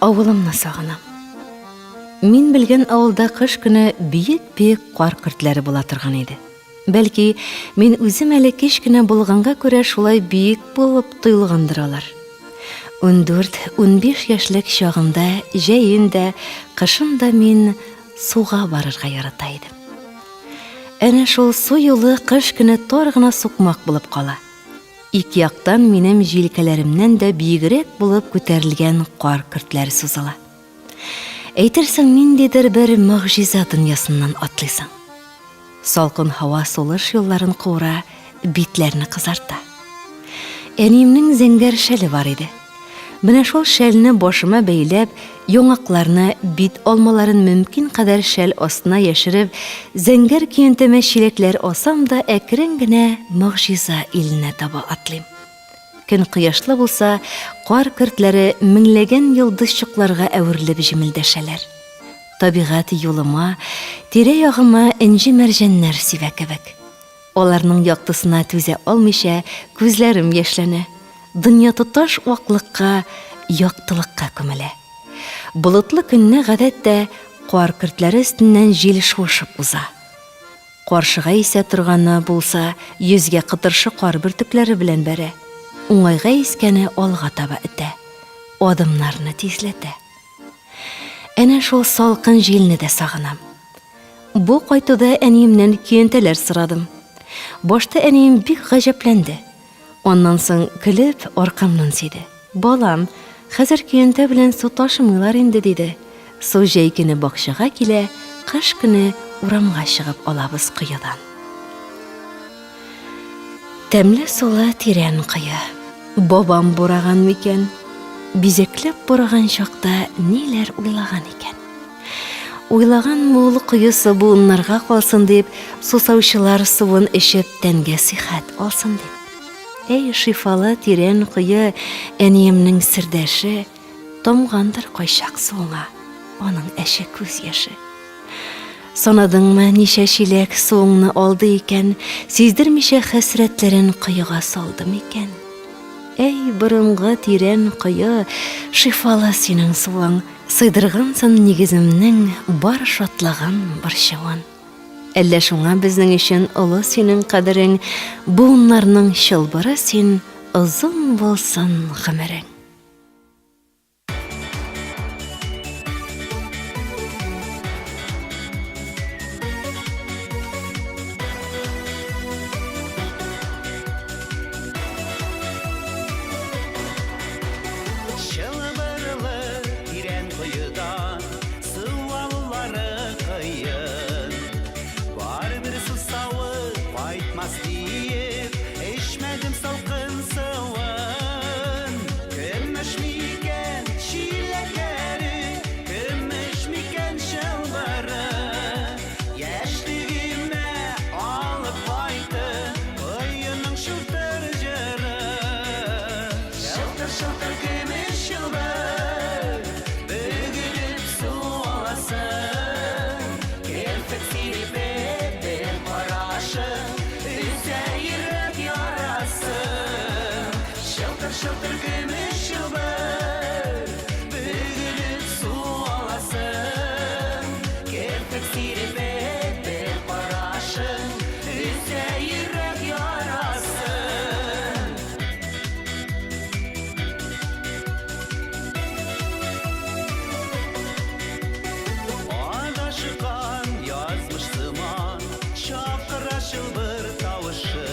Авылымны сагынам. Мин белгән авылда кыш көне биек-биек кар көртләре була торган иде. Бәлки, мин үзем әле кечкенә булганга күрә шулай биек булып тоелгандыр алар. 14-15 яшьлек чагымда җәен дә, кышын да мин суга барырга ярата идем. Әнә шул су юлы кыш көне тар гына сукмак булып кала. Ике яктан минем җилкәләремнән дә биегрәк булып күтәрелгән кар көртләре сузыла. Әйтерсең, ниндидер бер могҗиза дөньясыннан атлыйсың. Салкын һава сулыш юлларын куыра, битләрне кызарта. Әниемнең зәңгәр шәле бар иде. Менә шул шәлне башыма бәйләп, яңакларны, бит алмаларын мөмкин кадәр шәл астына яшереп, зәңгәр көянтәмә чиләкләр асам да әкрен генә могҗиза иленә таба атлыйм. Көн кояшлы булса, кар көртләре меңләгән йолдызчыкларга әверелеп җемелдәшәләр. Табигать юлыма, тирә-ягыма энҗе-мәрҗәннәр сибә кебек. Аларның яктысына түзә алмыйча, күзләрем яшьләнә. Дөнья тоташ ваклыкка, яктылыкка күмелә. Болытлы көнне, гадәттә, кар көртләре өстеннән җил шуышып уза. Каршыга исә торганы булса, йөзгә кытыршы кар бөртекләре белән бәрә. Уңайга искәне алга таба этә, адымнарны тизләтә. Әнә шул салкын җилне дә сагынам. Бу кайтуда әниемнән көянтәләр сорадым. Башта әнием бик гаҗәпләнде. Аннан соң көлеп, аркамнан сөйде. Балам, хәзер көянтә белән су ташымыйлар инде, диде. Су җәй көне бакчага килә, кыш көне урамга чыгып алабыз коедан. Тәмле сулы тирән кое. Бабам бураган микән? Бизәкләп бураган чакта ниләр уйлаган икән? Уйлаган мул коесы буыннарга калсын дип, сусаучылар суын эчеп тәнгә сихәт алсын дип. Әй, шифалы тирән кое, әниемнең сердәше, тамгандыр кайчак суыңа аның әче күз яше. Санадыңмы, ничә чиләк суыңны алды икән, сиздермичә хәсрәтләрен коега салды микән? Әй, борынгы тирән кое, шифалы синең суың, сыйдыргансың нигеземнең бар шатлыгын, борчуын. Әллә шуңа безнең өчен олы синең кадерең, буыннарның чылбыры син, озын булсын гомерең. Чылбырлы тирән коедан су алулары кыен. Барыбер сусавы кайтмас диеп, эчмәдем салкын суын. Көмеш микән чиләкләре, көмеш микән чылбыры? Яшьлегемә алып кайтты коеның чылтыр җыры. Чылтыр-чылтыр көмеш чылбыр, бөгелеп су аласың. Керфек сирпеп бер карашың, өзә йөрәк ярасын. Чылтыр-чылтыр көмеш чылбыр, бөгелеп су аласың. Керфек сирпеп бер карашың, өзә йөрәк ярасын. Адашкан язмыш сыман чакыра чылбыр тавышы.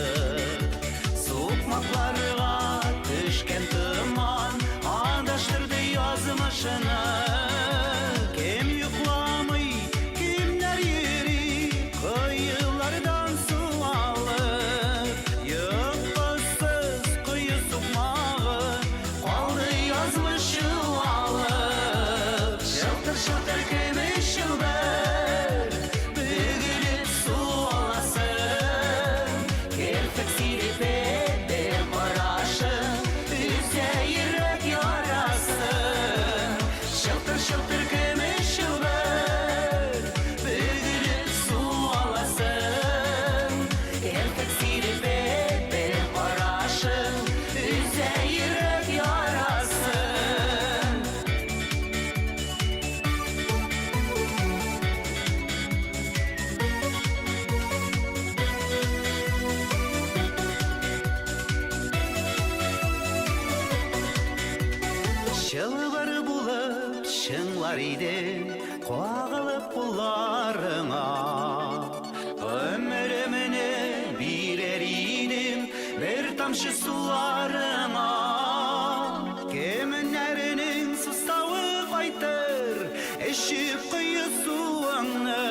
Сукмакларга төшкән томан. Җылар идем, кагылып кулларыңа. Гомеремне бирер идем бер тамчы суларыңа. Кемнәрнең суставы кайтыр, эчеп кое суыңны.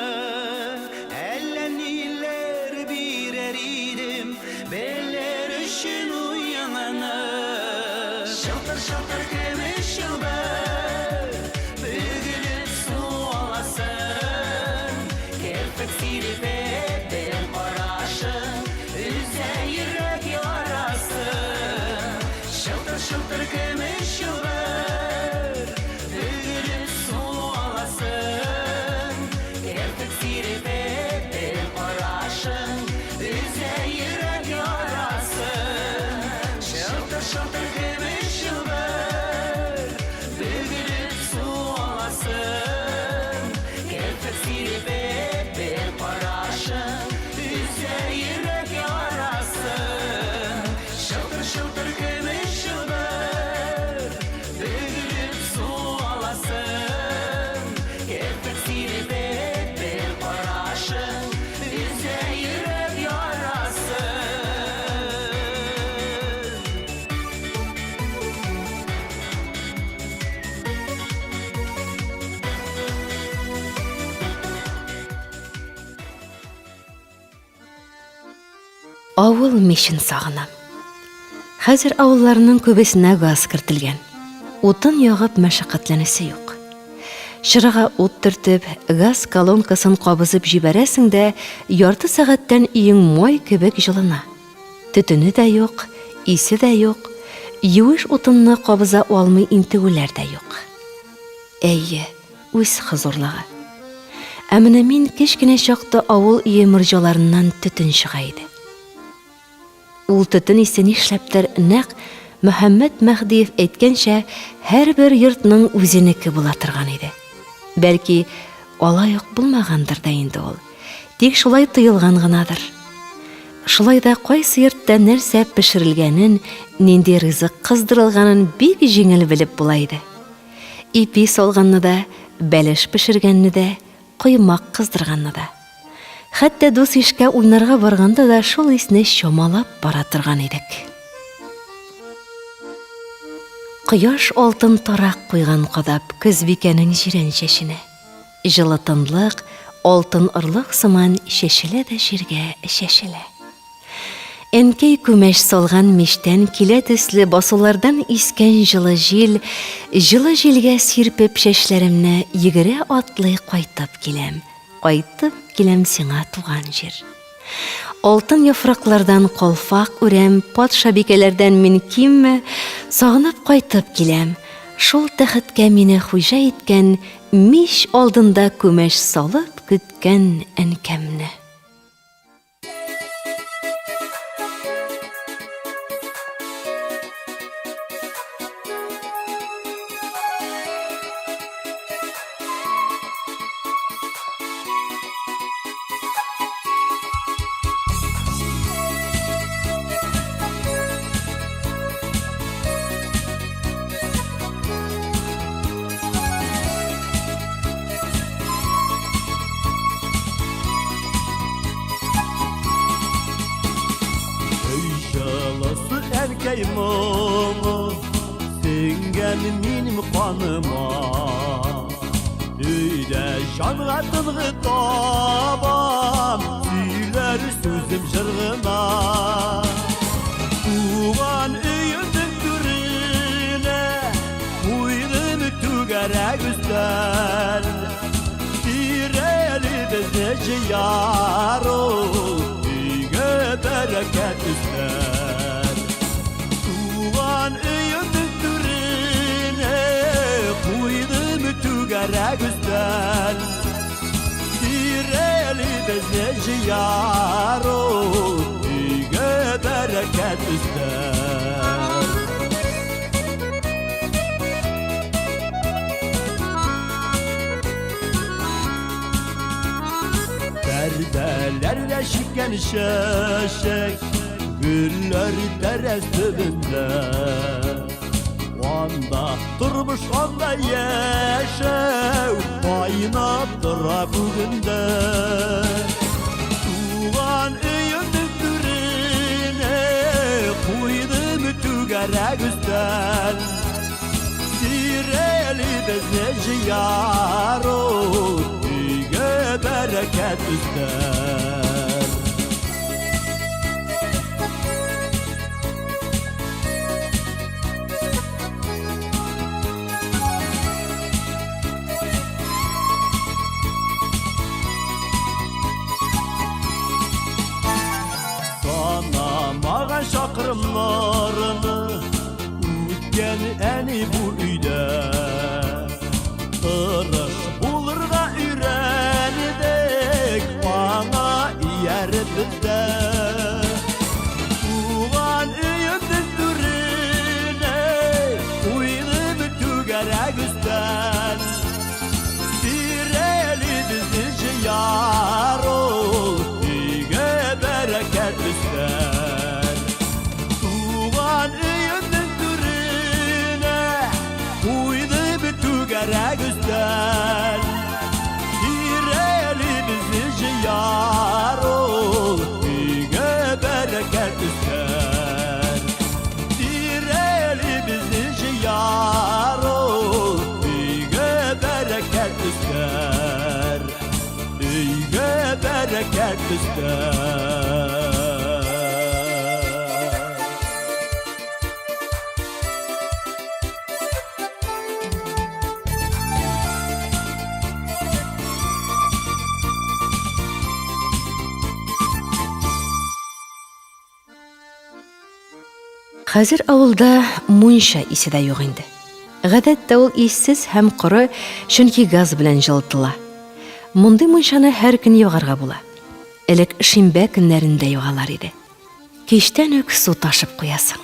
Әллә ниләр бирер идем, белер өчен уеңны. Шылтыр-шылтыр көмеш чылбыр, бөгелеп су аласың. Керфек сирпеп бер карашың, өзә йөрәк ярасын. Шылтыр-шылтыр көмеш чылбыр, бөгелеп су аласың. Керфек сирпеп бер карашың, өзә йөрәк ярасын. Шылтыр-шылтыр көмеш чылбыр, бөгелеп су аласың. Керфек сирпеп бер карашың, өзә йөрәк ярасын. Шылтыр-шылтыр көмеш чылбыр, бөгелеп су аласың. Керфек сирпеп бер карашың, өзә йөрәк ярасын. Авыл мичен сагынам. Хәзер авылларның күбесенә газ кертелгән. Утын ягып мәшәкатьләнәсе юк. Чырага ут төртеп, газ колонкасын кабызып җибәрәсең дә, ярты сәгатьтән өең май кебек җылына. Төтене дә юк, исе дә юк, юеш утынны кабыза алмый интегүләр дә юк. Әйе, үз хозурлыгы. Ә менә мин кечкенә чакта авыл өе морҗаларыннан төтен чыга иде. Ул төтен исе нишләптер нәкъ Мөхәммәт Мәһдиев әйткәнчә, һәрбер йортның үзенеке була торган иде. Бәлки, алай ук булмагандыр да инде ул. Тик шулай тоелган гынадыр. Шулай да кайсы йортта нәрсә пешерелгәнен, нинди ризык кыздырылганын бик җиңел белеп була иде. Ипи салганны да, бәлеш пешергәнне дә, коймак кыздырганны да. Хәтта дус-ишкә уйнарга барганда да шул исне чамалап бара торган идек. Кояш алтын тарак куйган кадап Көзбикәнең җирән чәченә. Җылы тынлык, алтын орлык сыман чәчелә дә җиргә чәчелә. Әнкәй күмәч салган мичтән килә төсле басулардан искән җылы җил, җылы җилгә сирпеп чәчләремне йөгерә атлый кайтып киләм, кайтып киләм сиңа туган җир. Алтын яфраклардан калфак үрәм, патшабикәләрдән мин кимме, сагынып кайтып киләм, шул тәхеткә мине хуҗа иткән мич алдында күмәч салып көткән әнкәмне. Әнкәй моңы сеңгән минем каныма. Өйдә җанга тынгы табам, сөйләр сүзем җыр гына. Туган өемнең түренә куйдым түгәрәк өстәл. Тирәли безне җыяр ул, өйгә бәрәкәт өстәр. Туган өемнең түренә куйдым түгәрәк өстәл. Тирәли безне җыяр ул, өйгә бәрәкәт өстәр. Пәрдәләрдә чиккән чәчәк, гөлләр тәрәз төбендә. Анда тормыш, анда яшәү кайнап тора бүген дә. Туган өемнең түренә куйдым түгәрәк өстәл. Тирәли безне җыяр ул, өйгә бәрәкәт өстәр. Санамаган чакрымнарны үткән әни бу өйдә. Тырыш булырга өйрәндек, аңа ияреп без дә. Туган өемнең түренә куйдым түгәрәк өстәл. Тирәли безне җыяр ул, өйгә бәрәкәт өстәр. Туган өемнең түренә куйдым түгәрәк өстәл. Тирәли безне җыяр ул, өйгә бәрәкәт өстәр. Тирәли безне җыяр ул, өйгә бәрәкәт өстәр. Өйгә бәрәкәт өстәр. Хәзер авылда мунча исе дә юк инде. Гадәттә ул иссез һәм коры, чөнки газ белән җылытыла. Мондый мунчаны һәр көн ягарга була. Элек шимбә көннәрендә ягалар иде. Кичтән үк су ташып куясың.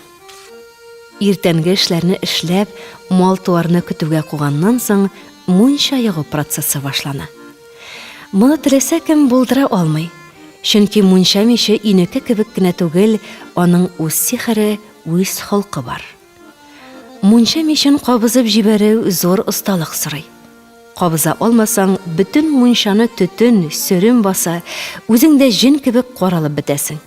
Иртәнге эшләрне эшләп, мал-туарны көтүгә куганнан соң, мунча ягу процессы башлана. Моны теләсә кем булдыра алмый. Чөнки мунча миче өйнеке кебек кенә түгел, аның үз сихере, үз холкы бар. Мунча мичен кабызып җибәрү зур осталык сорый. Кабыза алмасаң, бөтен мунчаны төтен, сөрем баса, үзең дә җен кебек каралып бетәсең.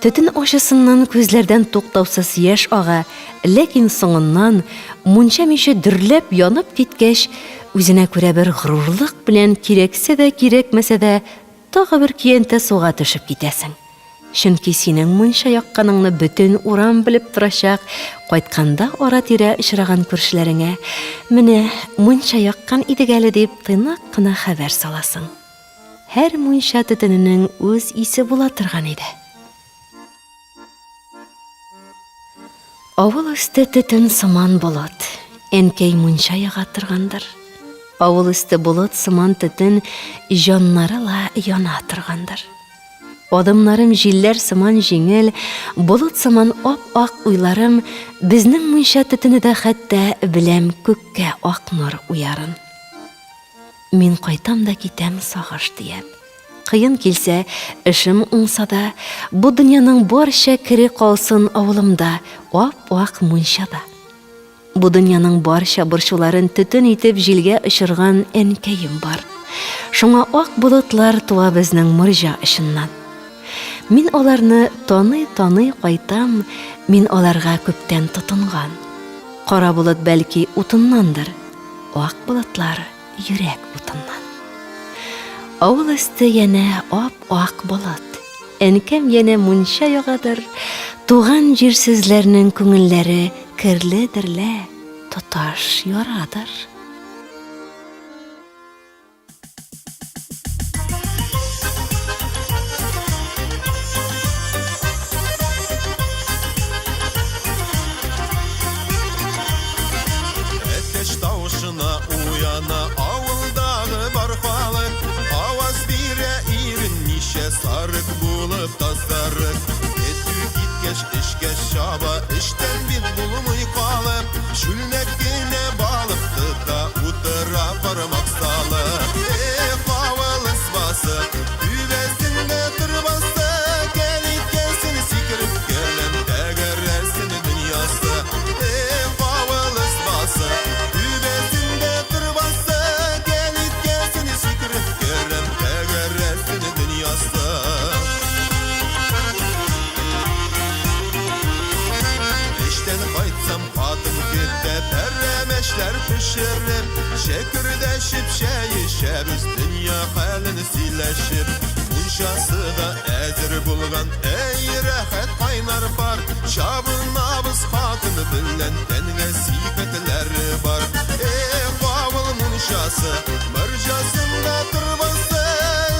Төтен ачысыннан күзләрдән туктаусыз яшь ага, ләкин соңыннан, мунча миче дөрләп янып киткәч, үзенә күрә бер горурлык белән кирәксә дә, кирәкмәсә дә, тагы бер көянтә суга төшеп китәсең. Чөнки синең мунча якканыңны бөтен урам белеп торачак, кайтканда ара-тирә очраган күршеләреңә, Менә, мунча яккан идек әле, дип тыйнак кына хәбәр саласың. Һәр мунча төтененең үз исе була торган иде. Авыл өсте төтен сыман болыт. Әнкәй мунча яга торгандыр. Авыл өсте болыт сыман төтен, җаннары ла яна торгандыр. Адымнарым җилләр сыман җиңел, болыт сыман ап-ак уйларым, безнең мунча төтене дә хәтта беләм күккә ак нур уярын. Мин кайтам да китәм сагыш төяп. Кыен килсә, эшем уңса да, бу дөньяның барча кере калсын авылымда, ап-ак мунчада. Бу дөньяның барча борчуларын төтен итеп җилгә очырган әнкәем бар. Шуңа ак болытлар туа безнең морҗа очыннан. Мин аларны таный-таный кайтам, мин аларга күптән тотынган. Кара болыт бәлки утыннандыр, ак болытлар йөрәк утыннан. Авыл өсте янә ап-ак болыт. Әнкәм янә мунча ягадыр. Туган җирсезләрнең күңелләре керледер лә, тоташ ярадыр. Әтәч тавышына уяна авылдагы бар халык. Аваз бирә иренмичә сарык булып тазарык. Көтү киткәч эшкә чаба, эштән бит булмый калып. Чүлмәк кенә балык тота, утыра бармак салып. Эх, авыл ызбасы, түбәсендә торбасы, кәлиткәсен сикереп көләм, тәгәрәсен дөньясы. Эх, авыл. Бәлешләр пешереп, чәкердәшеп чәй эчәбез, дөнья хәлен сөйләшеп. Мунчасы да әзер булган, әй, рәхәт кайнар пар. Чабынабыз хатын белән, тәнгә сихәтләре бар. Эх, авыл мунчасы, морҗасында торбасы,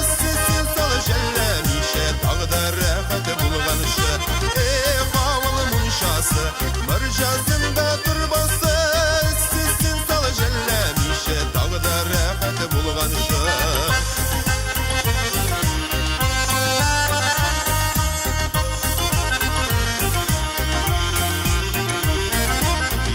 эссесен сал жәлләмичә, тагы да рәхәт булганчы. Эх, авыл мунчасы, морҗасында торбасы, эссесен сал жәлләмичә, тагы да рәхәт булганчы.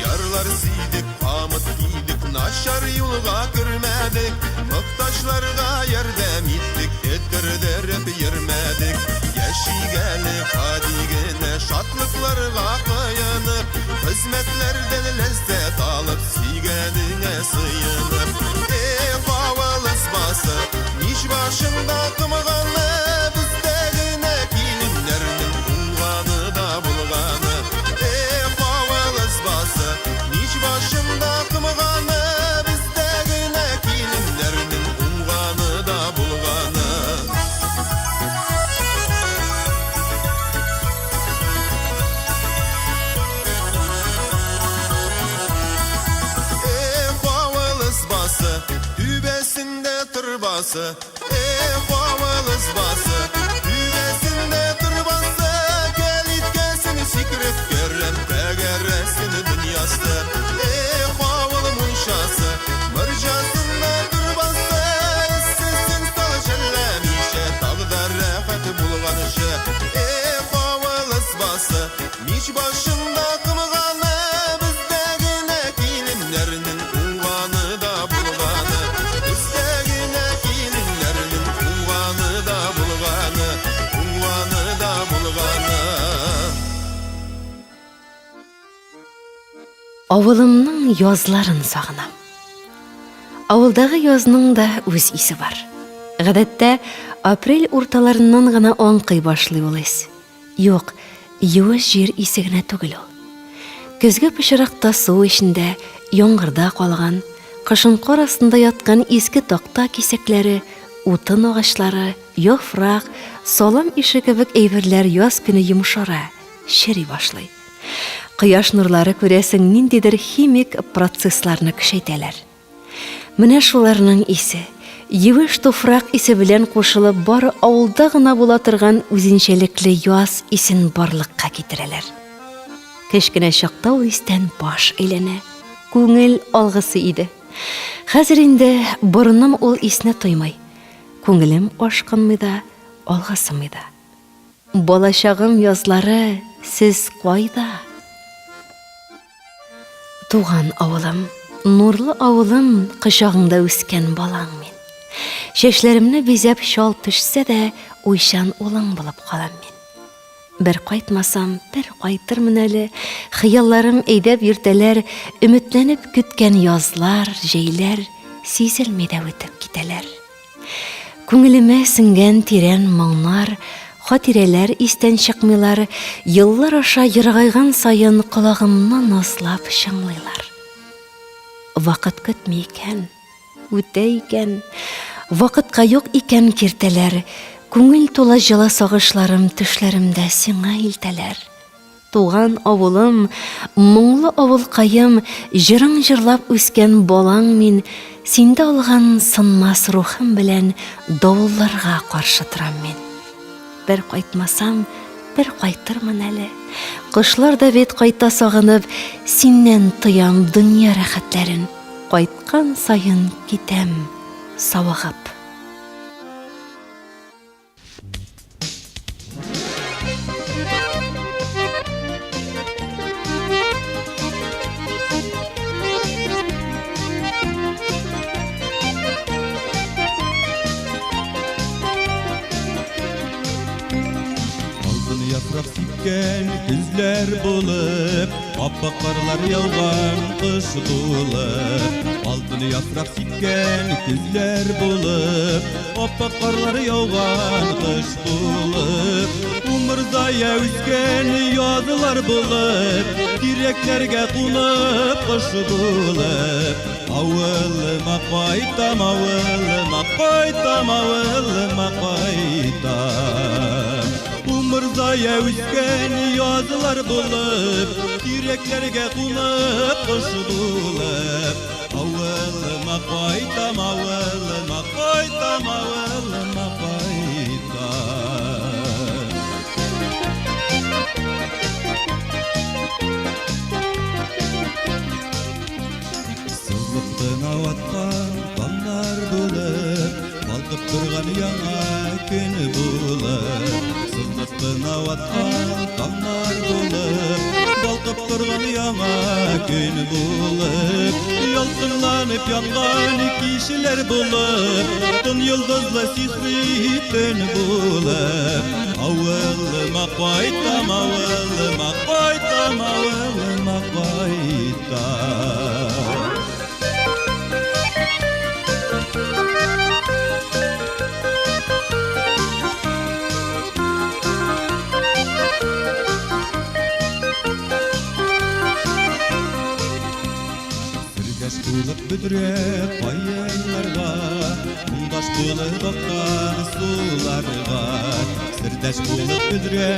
Ярлар сөйдек, камыт кидек, начар юлга кермәдек, мохтаҗларга ярдәм иттек, этердереп йөрмәдек. Яшик әле гади генә шатлыкларга коенып, хезмәтләрдән ләззәт алып, сөйгәнеңә сыенып. Эх, авыл ызбасы, мич башында комганы, бездә генә киленнәрнең уңганы да булганы. Эх, авыл ызбасы, мич башында комганы, бездә генә киленнәрнең уңганы да булганы. Эх, авыл ызбасы, түбәсендә торбасы. Эх, авыл ызбасы, түбәсендә торбасы. Кәлиткәсен сикереп керәм, тәгәрәсен дөньясы. Эх, авыл мунчасы, морҗасында торбасы. Эссесен сал жәлләмичә, тагы да рәхәт булганчы. Эх, авыл ызбасы, мич башында комганы, бездә генә киленнәрнең уңганы да булганы. Бездә генә киленнәрнең уңганы да булганы, уңганы да булганы. Авылымның язларын сагынам. Авылдагы язның да үз исе бар. Гадәттә, апрель урталарыннан гына аңкый башлый ул ис. Юк, юеш җир исе генә түгел ул. Көзге пычракта су эчендә, яңгырда калган, кышын кар астында яткан иске такта кисәкләре, утын агачлары, яфрак, салам ише кебек әйберләр яз көне йомшара, чери башлый. Кояш нурлары, күрәсең, ниндидер химик процессларны көчәйтәләр. Менә шуларның исе, юеш туфрак исе белән кушылып, бары авылда гына була торган үзенчәлекле яз исен барлыкка китерәләр. Кечкенә чакта ул истән баш әйләнә, күңел алгысы иде. Хәзер инде борыным ул исне тоймый, күңелем ашкынмый да, алгысымый да. Балачагым язлары, сез кайда? Туган авылым, нурлы авылым, кочагыңда үскән балаң мин. Чәчләремне бизәп чал төшсә дә, уйчан улың булып калам мин. Бер кайтмасам, бер кайтырмын әле, хыялларым әйдәп йөртәләр, өметләнеп көткән язлар, җәйләр сизелми дә үтеп китәләр. Күңелемә сеңгән тирән моңнар, хатирәләр истән чыкмыйлар, еллар аша ерагайган саен колагымны назлап чыңлыйлар. Вакыт көтми икән, үтә икән, вакытка юк икән киртәләр, күңел тулы җылы сагышларым төшләремдә сиңа илтәләр. Туган авылым, моңлы авылкаем, Җырың җырлап үскән балаң мин, Синдә алган сынмас рухым белән Давылларга каршы торам мин. Бер кайтмасам, бер кайтырмын әле. Кошлар да бит кайта сагынып, Синнән тоям дөнья рәхәтләрен, Кайткан саен китәм савыгып. Алтын Алтын яфрак сипкән көзләр булып, Аппак карлар яуган кыш булып. Алтын яфрак сипкән көзләр булып, Аппак карлар яуган кыш булып. Умырзая үскән язлар булып, Тирәкләргә кунып кыш булып. Авылыма кайтам, авылыма кайтам, авылыма кайтам. Умырзая үскән язлар булып, Тирәкләргә кунып кош булып. Авылыма кайтам, авылыма кайтам, авылыма кайтам. Сызлып кына аткан таңнар булып, Балкып торган яңа көн булып. Сызлып кына аткан таңнар булып, Балкып торган яңа көн булып. Ялкынланып янган кичләр булып, Тын йолдызлы сихри төн булып. Авылыма кайтам, авылыма кайтам, авылыма кайтам. Сердәш булып бөдрә каеннарга, Моңдаш булып аккан суларга. Сердәш булып бөдрә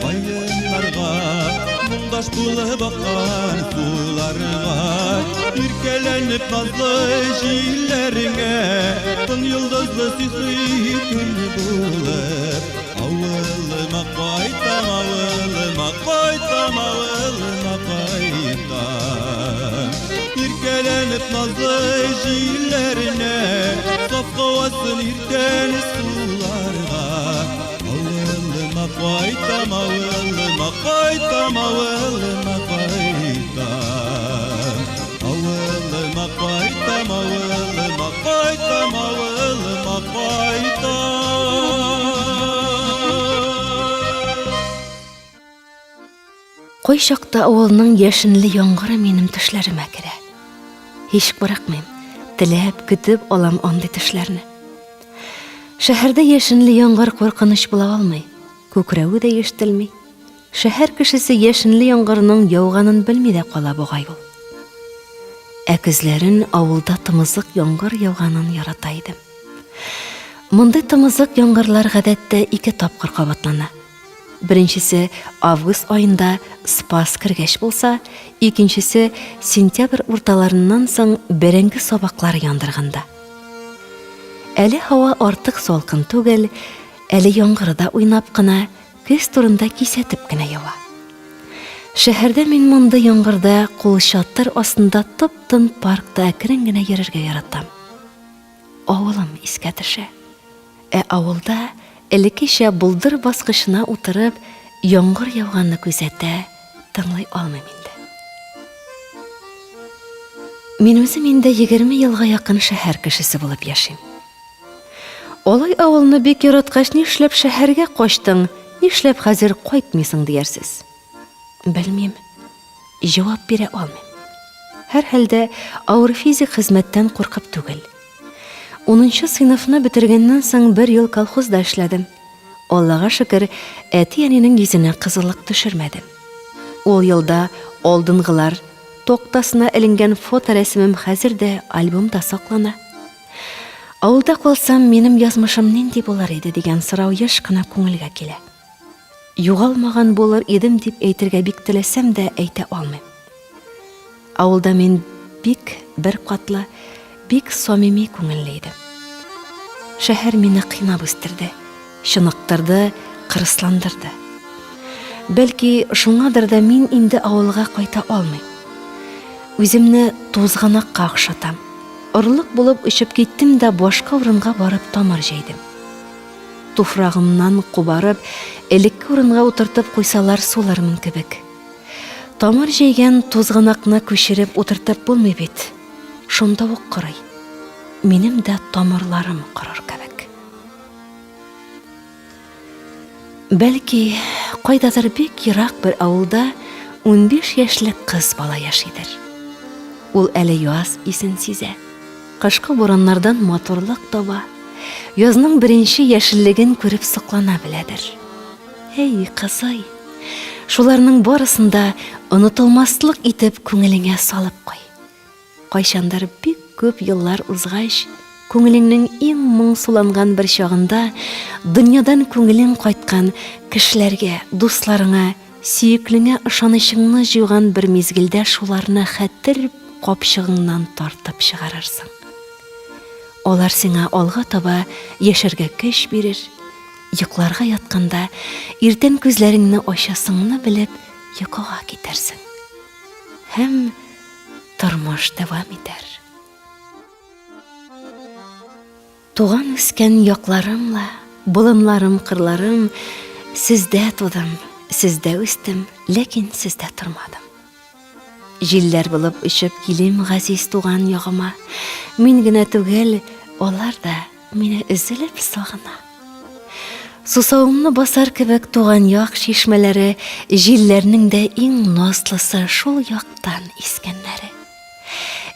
каеннарга, Моңдаш булып аккан суларга. Иркәләнеп назлы җилләреңә, Тын йолдызлы сихри төн булып. Авылыма кайтам, авылыма кайтам, авылыма кайтам. Иркәләнеп назлы җилләренә, Саф һавасын иртән суларга. Авылыма кайтам, авылыма кайтам, авылыма кайтам. Авылыма кайтам, авылыма кайтам, авылыма кайтам. Кайчакта авылның яшенле яңгыры минем төшләремә керә. Һич курыкмыйм, теләп, көтеп алам андый төшләрне. Шәһәрдә яшенле яңгыр куркыныч була алмый, күкрәве дә ишетелми. Шәһәр кешесе яшенле яңгырның яуганын белми дә кала бугай ул. Ә көзләрен авылда тымызык яңгыр яуганын ярата идем. Мондый тымызык яңгырлар гадәттә ике тапкыр кабатлана. Беренчесе август аенда Спас кергәч булса, икенчесе сентябрь урталарыннан соң бәрәңге сабаклары яндырганда. Әле һава артык салкын түгел, әле яңгыры да уйнап кына, көз турында кисәтеп кенә ява. Шәһәрдә мин мондый яңгырда кулчатыр астында тып-тын паркта әкрен генә йөрергә яратам. Авылым искә төшә. Ә авылда элеккечә болдыр баскычына утырып, яңгыр яуганны күзәтә, тыңлый алмыйм инде. Мин үзем инде 20 елга якын шәһәр кешесе булып яшим. Алай авылны бик яраткач, нишләп шәһәргә качтың, нишләп хәзер кайтмыйсың диярсез. Белмим. Җавап бирә алмыйм. Һәрхәлдә, авыр физик хезмәттән куркып түгел. Унынчы сыйныфны бетергәннән соң бер ел колхозда эшләдем. Аллага шөкер, әти-әнинең йөзенә кызыллык төшермәдем. Ул елда алдынгылар токтасына эленгән фоторәсемем хәзер дә альбомда саклана. Авылда калсам, минем язмышым нинди булыр иде дигән сорау еш кына күңелгә килә. Югалмаган булыр идем дип әйтергә бик теләсәм дә әйтә алмыйм. Авылда мин бик беркатлы, бик самими күңелле идем. Шәһәр мине кыйнап үстерде, чыныктырды, кырысландырды. Бәлки, шуңадыр да мин инде авылга кайта алмыйм. Үземне тузганакка охшатам. Орлык булып очып киттем дә башка урынга барып тамыр җәйдем. Туфрагымнан кубарып, элекке урынга утыртып куйсалар сулармын кебек. Тамыр җәйгән тузганакны күчереп утыртып булмый бит. Шунда ук корый. Минем дә тамырларым корыр кебек. Бәлки, кайдадыр бик ерак бер авылда 15 яшьлек кыз бала яшидер. Ул әле яз исен сизә. Кышкы бураннардан матурлык таба, язның беренче яшеллеген күреп соклана беләдер. Әй, кызый! Шуларның барысын да онытылмаслык итеп күңелеңә салып куй. Кайчандыр бик күп еллар узгач, күңелеңнең иң моңсуланган бер чагында дөньядан күңелең кайткан кешеләргә, дусларыңа, сөеклеңә ышанычыңны җуйган бер мизгелдә шуларны хәтер капчыгыңнан тартып чыгарырсың. Алар сиңа алга таба яшәргә көч бирер, йокларга ятканда иртән күзләреңне ачасыңны белеп йокыга китәрсең. Һәм тормыш дәвам итәр. Туган үскән якларым ла, болынларым, кырларым, сездә тудым, сездә үстем, ләкин сездә тормадым. Җилләр булып очып килим газиз туган ягыма. Мин генә түгел, алар да мине өзелеп сагына. Сусавымны басар кебек туган як чишмәләре, җилләрнең дә иң назлысы шул яктан искәннәре.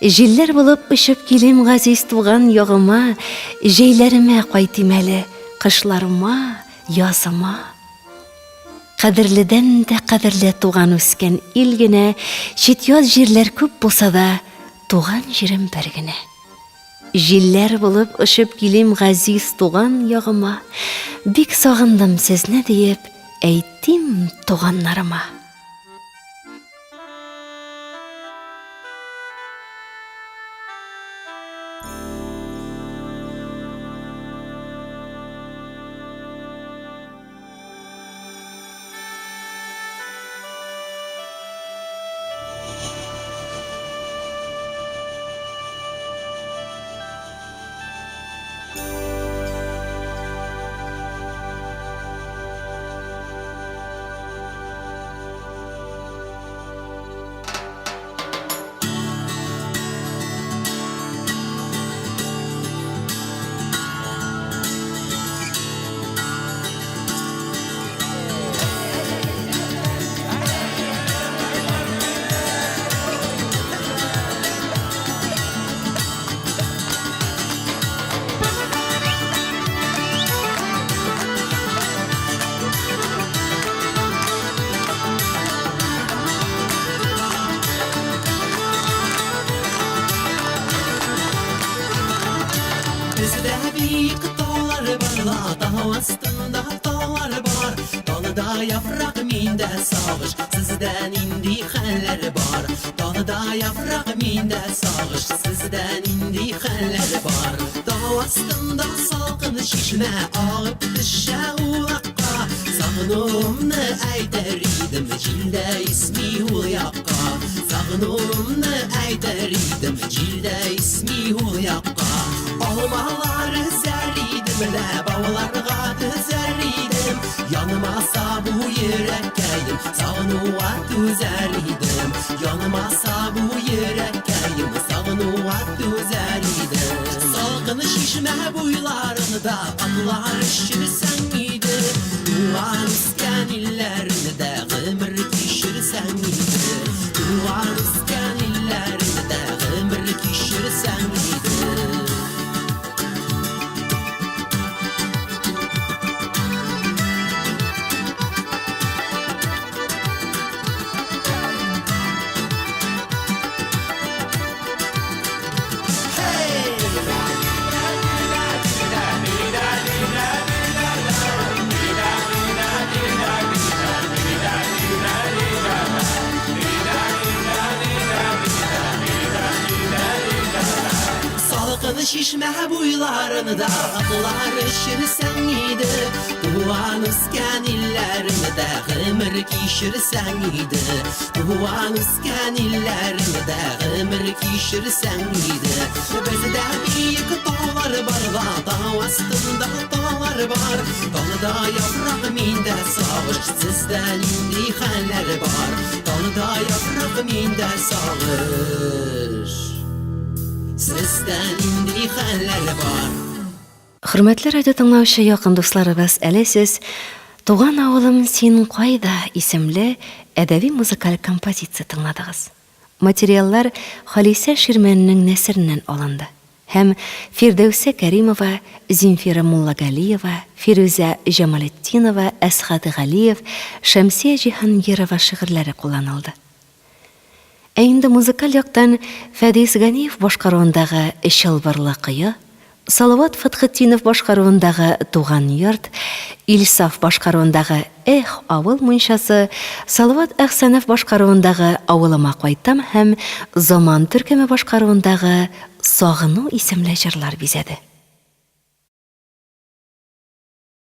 Җилләр булып очып килим газиз туган ягыма, җәйләремә кайтыйм әле, кышларыма, языма. Кадерледән дә кадерле туган үскән ил генә, чит-ят җирләр күп булса да, туган җирем бер генә. Җилләр булып очып килим газиз туган ягыма, бик сагындым сезне диеп, әйтим туганнарыма. Бездә биек таулар бар ла, тау астында таулар бар. Талда яфрак, миндә сагыш, сездә нинди хәлләр бар? Талда яфрак, миндә сагыш, сездә нинди хәлләр бар? Тау астында салкын чишмә агып төшә улакка. Сагынуымны әйтер идем, җил дә исми ул якка. Сагынуымны әйтер идем, җил дә исми ул якка. Алмалар өзәр идем, лә бауларга төзәр идем. Янмаса бу йөрәккәем, сагынуга түзәр идем. Янмаса бу йөрәккәем, сагынуга түзәр идем. Салкын чишмә буйларында атлар эчерсәң иде. Туган үскән илләрендә гомер кичерсәң иде. Туган үскән илләрендә гомер кичерсәң иде. Салкын чишмә буйларында атлар эчерсәң иде, Туган үскән илләреңдә гомер кичерсәң иде. Туган үскән илләреңдә гомер кичерсәң иде. Бездә биек таулар бар ла, тау астында таулар бар. Талда яфрак, миндә сагыш, сездә нинди хәлләр бар? Талда яфрак, миндә сагыш, сездә нинди хәлләр бар? Хөрмәтле радио тыңлаучы якын дусларыбыз, әле сез Туган авылым, син кайда? исемле әдәби-музыкаль композиция тыңладыгыз. Материаллар Халисә Ширмәннең нәсереннән алынды һәм Фирдәүсә Кәримова, Земфира Муллагалиева, Фирүзә Җамалетдинова, Әсгать Галиев, Шәмсия Җиһангирова шигырьләре кулланылды. Ә инде музыкаль яктан Фәдис Ганиев башкаруындагы Чылбырлы кое, Салават Фәтхетдинов башкаруындагы Туган йорт, Илсаф башкаруындагы Эх, авыл мунчасы, Салават Әхсәнов башкаруындагы Авылыма кайтам һәм Заман төркеме башкаруындагы Сагыну исемле җырлар бизәде.